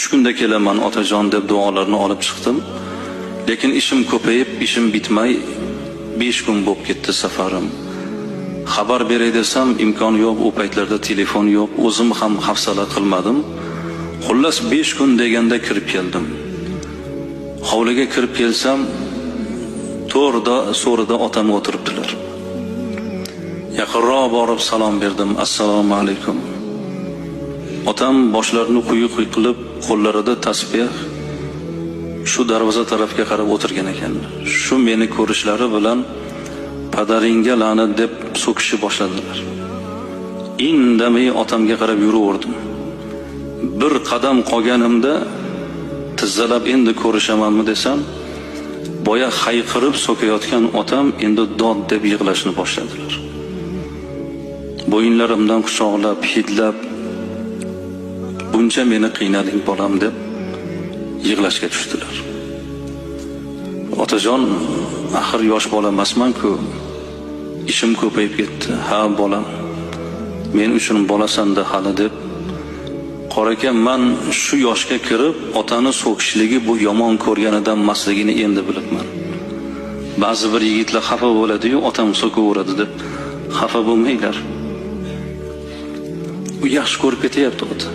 3 kunda kelaman otajon deb duolarni olib chiqdim. Lekin ishim ko'payib, ishim bitmay 5 kun bo'lib ketdi safarim. Xabar beray desam imkon yo'q, u paytlarda telefon yo'q, o'zim ham hafsala qilmadim. Xullas 5 kun deganda kirib keldim. Hovliga kirib kelsam, to'rda so'rida otam o'tiribdilar. Yaqinroq borib salom berdim. Assalomu alaykum. Otam boshlarini quyi qilib, qo'llarida tasbeh shu darvoza tarafga qarab o'tirgan ekanlar. Shu meni ko'rishlari bilan padaringga la'nat deb so'kishni boshladilar. Indamay otamga qarab yuraverdim. Bir qadam qolganimda tizzalab endi ko'rishamanmi desam, boya hayqirib so'kayotgan otam endi dod deb yig'lashni boshladilar. Bo'yinlarimdan quchoqlab, hidlab, buncha meni qiynading bolam deb yig'lashga tushdilar. Otajon, axir yosh bola emasman-ku, ishim ko'payib ketdi. Ha bolam, men uchun bolasan-da hali deb. Qora aka, man shu yoshga kirib otani so'kishligi bu yomon ko'rganidan emasligini endi bilibman. Ba'zi bir yigitlar xafa bo'ladi-yu, otam so'kaveradi deb. Xafa bo'lmanglar. U yaxshi ko'rib ketyapti ota.